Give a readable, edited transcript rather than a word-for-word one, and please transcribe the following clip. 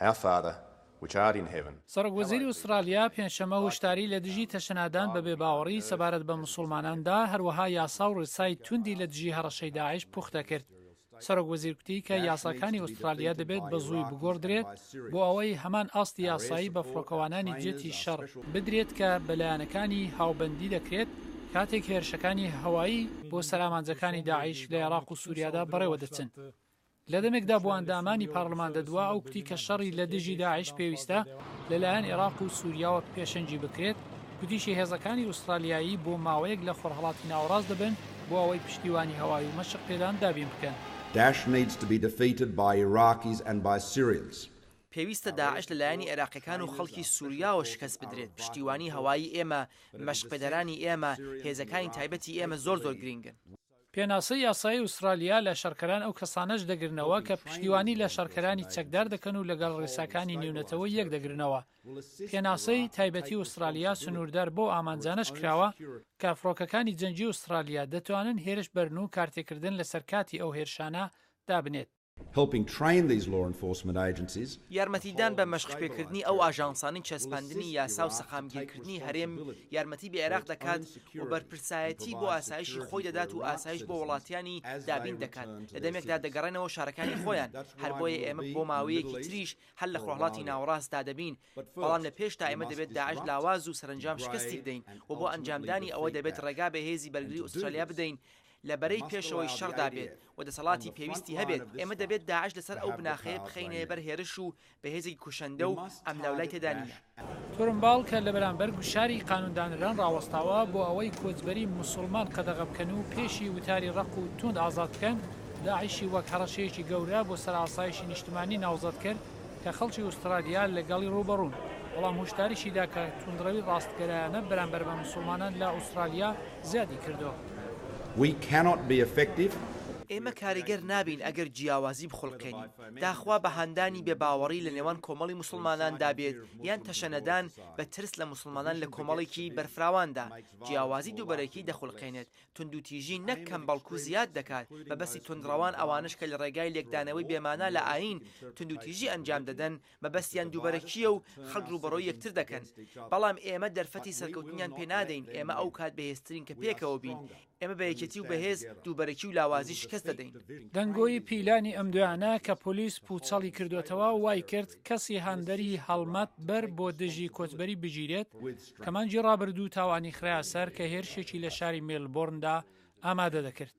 Our Father, which art in heaven. سەرۆک وەزیری ئوسترالیا پێنجشەممە هۆشداری لە دژی تەشەنادان بە بێباوەڕی سەبارەت بە موسوڵمانان دا، هەروەها یاسا و ڕێسای توندی لە دژی هەڕەشەی داعش پوختە کرد. سەرۆک وەزیر کوتی کە یاساکانی ئوسترالیا دەبێت بە زووی بگۆڕدرێت بۆ ئەوەی هەمان ئاستی یاسایی بە فڕۆکەوانانی جێتی شەڕ بدرێت کە بە لایەنەکانی هاوبەندی دەکرێت کاتێک هێرشەکانی هەوایی بۆ سەر ئامانجەکانی داعش لە عێراق و سوریادا بەڕێوە دەچن. لە دەمێکدا بۆ ئەندامانی پارلمان دەدوا، ئەو کوتی کە شەڕی لە دژی داعش پێویستە لە لایەن ئێراق و سوریاوە پێشەنگی بکرێت، کوتیشی هێزەکانی ئوسترالیایی بۆ ماوەیەک لە خۆرهەڵاتی ناوەڕاست دەبن بۆ ئەوەی پشتیوانی هەوایی و مەشق پێدان دابین بکەن. Daesh needs to be defeated by Iraqis and by Syrians. پێویستە داعش لە لایەنی عێراقیەکان و خەڵکی سوریاوە شکست بدرێت، پشتیوانی هەوایی ئێمە، مەشقپێدەرانی ئێمە، هێزەکانی تایبەتی ئێمە زۆر زۆر گرینگن. پێناسەی یاسایی ئوسترالیا لە شەڕکەران ئەو کەسانەش دەگرنەوە کە پشتیوانی لە شەڕکەرانی چەکدار دەکەن و لەگەڵ ڕێساکانی نێونەتەوەی یەک دەگرنەوە. پێناسەی تایبەتی ئوسترالیا سنووردار بەو ئامانجانەش کراوە کە فڕۆکەکانی جەنگی ئوسترالیا دەتوانن هێرش بەرن و کارتێکردن لەسەر کاتی ئەو هێرشانە دابنێت. Helping train these law enforcement agencies. یارمەتیدان بە مەشقپێکردنی ئەو ئاژانسانەی چەسپاندنی یاسا و سەقامگیرکردنی هەرێم یارمەتی بە عێراق دەکات و بەرپرسایەتی بۆ ئاسایشی خۆی دەدات و ئاسایش بۆ وڵاتیانی دابین دەکات لە دەمێکدا دەگەڕێنەوە شارەکانی خۆیان هەر بۆیە ئێمە بۆ ماوەیەکی تریش هەر لە خۆرهەڵاتی ناوەڕاستدا دەبین بەڵام لە پێشدا ئێمە دەبێت داعش لاواز و سەرەنجام شکستی بدەین و بۆ ئەنجامدانی ئەوە دەبێت ڕێگا بە هێزی بەرگری ئوسترالیا بدەین لە بەرەی پێشەوەی شەڕدا بێت و دەسەڵاتی پێویستی هەبێت، ئێمە دەبێت داعش لەسەر ئەو بناخەیە بخەینە بەر هێرش و بە هێزێکی کوشەندە و ئەملاولای تێدا نییە. تورنباڵ کە لەبەرامبەر گوشاری قانوندانەران ڕاوەستاوە بۆ ئەوەی کۆچبەری موسوڵمان قەدەغە بکەن و پێشی وتاری ڕەق و توند ئازاد بکەن، داعشی وەک هەڕەشەیەکی گەورە بۆ سەر ئاسایشی نیشتمانی ناوزەد کرد کە خەڵکی ئوسترالیا لەگەڵی ڕووبەڕوون، بەڵام هوشداریشی دا کە توندڕەوی ڕاستگەرایانە بەرامبەر بە موسوڵمانان لە ئوسترالیا زیادی کردووە. We cannot be effective. ئێمە کاریگەر نابین ئەگەر جیاوازی بخولقێنین، داخوا بە هاندانی بێ باوەڕی لە نێوان کۆمەڵی موسڵماناندا بێت یان تەشەنەدان بە ترس لە موسڵمانان لە کۆمەڵێکی بەرفراواندا، جیاوازی دووبەرەکی دەخولقێنێت، توندوتیژی نەک کەم بەڵکو زیاد دەکات، مەبەستی توندڕەوان ئەوانەش کە لە ڕێگای لێکدانەوەی بێمانا لە ئایین توندوتیژی ئەنجام دەدەن، مەبەستیان دووبەرەکییە و خەڵک ڕووبەڕووی یەکتر دەکەن، بەڵام ئێمە دەرفەتی سەرکەوتنیان پێ نادەین، ئێمە ئەوکات بەهێزترین کە پێکەوە بین، ئێمە بە یەکێتی و بەهێز دووبەرەکی و لاوازی شکست دەدەین. دەنگۆی پیلانی ئەم دوایانە کە پۆلیس پووچەڵی کردۆتەوە وای کرد کەسی هاندەری هەڵمەت بەر بۆ دژی کۆچبەری بگیرێت کە مانگی ڕابردوو تاوانی خرایە سەر کە هێرشێکی لە شاری مێلبۆرندا ئامادە دەکرد.